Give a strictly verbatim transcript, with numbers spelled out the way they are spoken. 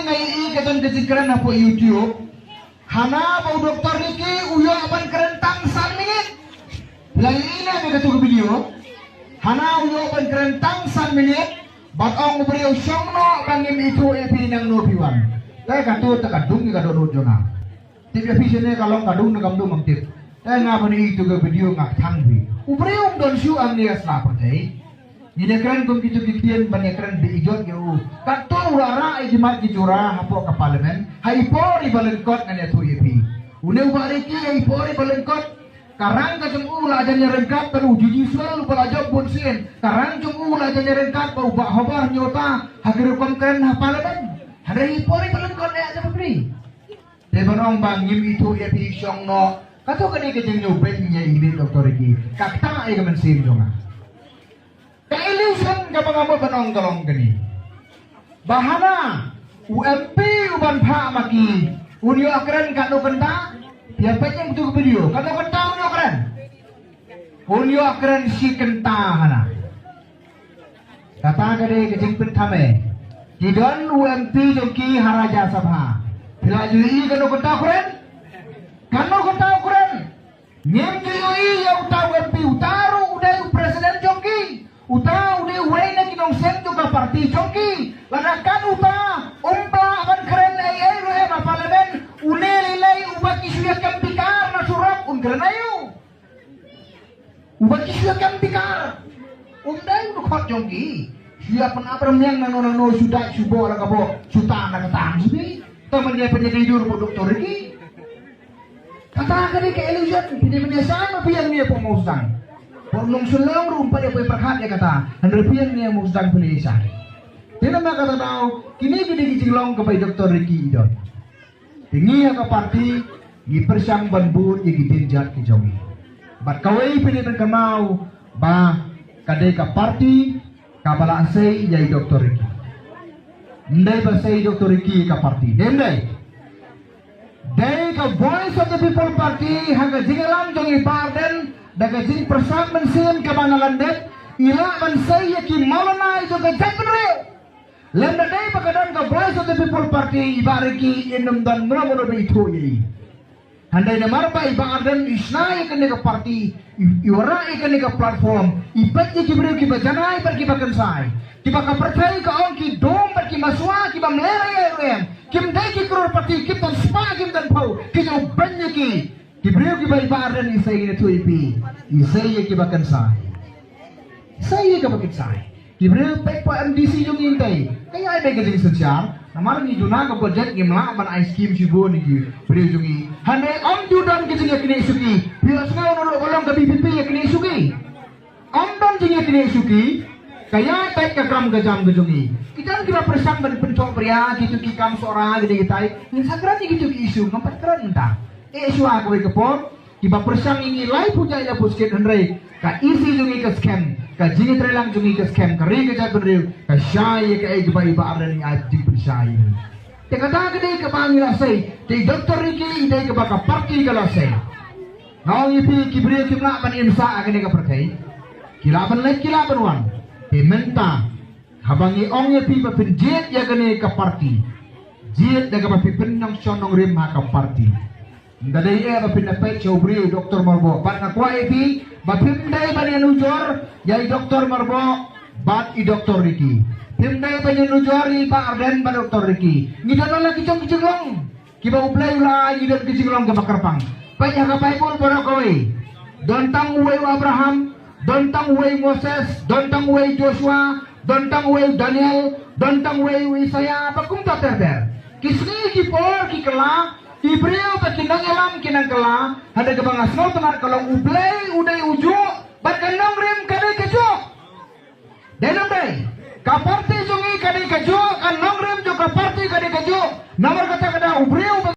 Nga ïohi ka jong ka jingkren hapoh YouTube. Hana ba u Doktor Ricky u ïoh ban kren tang san minit. Phi la ïohi ne em ïa katu ka video? Hana u ïoh ban kren tang san minit. Bad ong u briew, shong noh ba ngim ithuh ïa phi nangno phi wan. Te katu te ka dung ïa ka dohnud jong nga. Tip ïa phi shane ka long ka dung ne kam dung, ngam tip. Te nga ban ïohi ïa katu ka video nga kthang bha. U briew um don shuh hangne ha sla pyrthei. Ngin ïa kren kum kitu ki ktien ban ïa kren ba ijot ïa u. Katto u la rah ïa ki mat ki jura hapoh ka parliament. Ha i por iba lyngkot ngan ïathuh ïa phi. Une u Bah Ricky ha i por iba lyngkot, ka rang ka jong u la jan ïaryngkat bad u Juji Shual uba la jop bun sien. Ka rang jong u la jan ïaryngkat bad u Bah Hobor Hynñiewta ha ki rukom kren ha parliament. Hynrei ha i por iba lyngkot eh ha jong u. Te ban ong ba ngim ithuh ïa phi, shong noh. Kato ka dei ka jingñiewbeiñ ïa i Doktor Ricky. Ka ktah ïa ka mynsiem jong nga. Ka illusion kaba nga mut ban ong ka long kane. Ba hana u M P uban phah ma ki un ïoh kren katno kynta? Phi ïa peit ïa katu ka video, katno kynta un ïoh kren? Un ïoh kren shi kynta hana. Kata ka dei ka jingpynthame. Ki don u M P jong ki ha Rajya Sabha. Phi la ju ïohi katno kynta u kren? Katno kynta u kren? Ngim ju ïohi ïa uta u M P, uta ruh u dei u president jong ki. Uta u dei uwei na ki nongseng jong ka party jong ki. Lada kat uta um lah ban kren ei ei ruh ha parliament, une lei lei uba ki shu ïa kem bikar na surok un kren aïu? Uba ki shu ïa kem bikar. Um dei u dkhot jong ki. Shu ïa pynap rmiang nangno nangno, shu dait shu boh la ka boh, shu tang la ka tang shu bi. Tang ban ïa pynïadei dur bad u Doktor Ricky. Kata ka dei ka illusion, phi dei ban ïa shai ma phi ïa ngi hapoh Mawsynram. Hapoh Nongshillong ruh um pat ïa poi pyrkhat ïa kata. Hynrei phi ïa ngi ha Mawsynram phi la ïa shai. Te namar kata daw, kine ki dei ki jinglong kaba i Doktor Ricky i don. Te ngi ha ka party ngi pyrshang ban bud ïa ki dienjat ki jong ngi. Bad kawei phi dei ban kynmaw ba ka dei ka party kaba la sei ïa i Doktor Ricky. Ym dei ba sei i Doktor Ricky ïa ka party. Dei ym dei? Dei ka Voice of the People Party ha ka jingïalam jong i Bah Ardent da ka jingpyrshang mynsiem kaba na lyndet i lah ban sei ïa ki mawlynnai jong ka jaitbynriew. Lymda dei ba ka don ka Voice of the People Party, i Bah Ricky in ym don mano mano ba ithuh ïa i. Hynrei namar ba i Bah Ardent i shna ïa kane ka party, i, i wanrah ïa kane ka platform, i peit ïa ki briew kiba janai bad kiba kynsai, kiba ka pyrthei ka ong ki dum bad ki maswa, kiba mlien ïa ruh em, kim dei ki crorepati, kim don spah kim don phew, ki ju beiñ ïa ki. Ki briew kiba i Bah Ardent i sei ïa ki, i sei ïa kiba kynsai. Sei ïa kiba kynsai. Ki briew peit pa M D C jong ngi tei. Ka ïa dei ka jingsynshar. Namar ngi duna ka budget ngim lah ban ai skim shibun ïa ki briew jong ngi. Hynrei ym ju don ka jingïaknieh shuki. Phi ïohsngew naduh ba long ka V P P ïaknieh shuki. Ym don jingïaknieh shuki. Ka ïa peit ka kam ka jam ka jong ngi. Ki don kiba pyrshang ban pynthoh pyrïa kitu ki kam Sohra ki dei kitai. Ngin sa kren ïa kitu ki issue ngam pat kren mynta. Eh shuwa kawei ka por. Kiba pyrshang ïa ngi laiphew jait laiphew skit hynrei ka isi jong ngi ka skhem, ka jingïatreilang jong ngi ka skhem, ka ri ka jaitbynriew ka shai ïa kaei kaba i Bah Ardent i ai jingpynshai ïa ngi. Te kata ka dei kaba ngi la sei, te i Doktor Ricky i dei kaba ka party ka la sei. Nga ong ïa phi ki briew kim lah ban im sah ha kane ka pyrthei. Ki lah ban leit ki lah ban wan. Te mynta haba ngi ong ïa phi ba phin jied ïa kane ka party, jied da kaba phi pynshong nongrim ha ka party. Ynda dei eh ba phin da peit sha u briew Doktor Myrboh. Bad nga kwah ïa phi ba phim dei ban ïanujor ïa i Doktor Myrboh bad i Doktor Ricky. Phim dei ban ïanujor ïa i Bah Ardent bad Doktor Ricky. Ngi don la ki jong ki jinglong kiba U Blei u la ai, ngi don ki jinglong kiba kyrpang. Peit ha ka Baibl baroh kawei. Don tang uwei u Abraham, don tang uwei u Moses, don tang uwei u Joshua, don tang uwei u Daniel, don tang uwei u Isaiah, ba kumta ter ter. Ki sngi ki por ki kylla, ki briew bad ki nongïalam ki nang kylla, hynrei kaba nga sngewtynnat ka long U Blei u dei u ju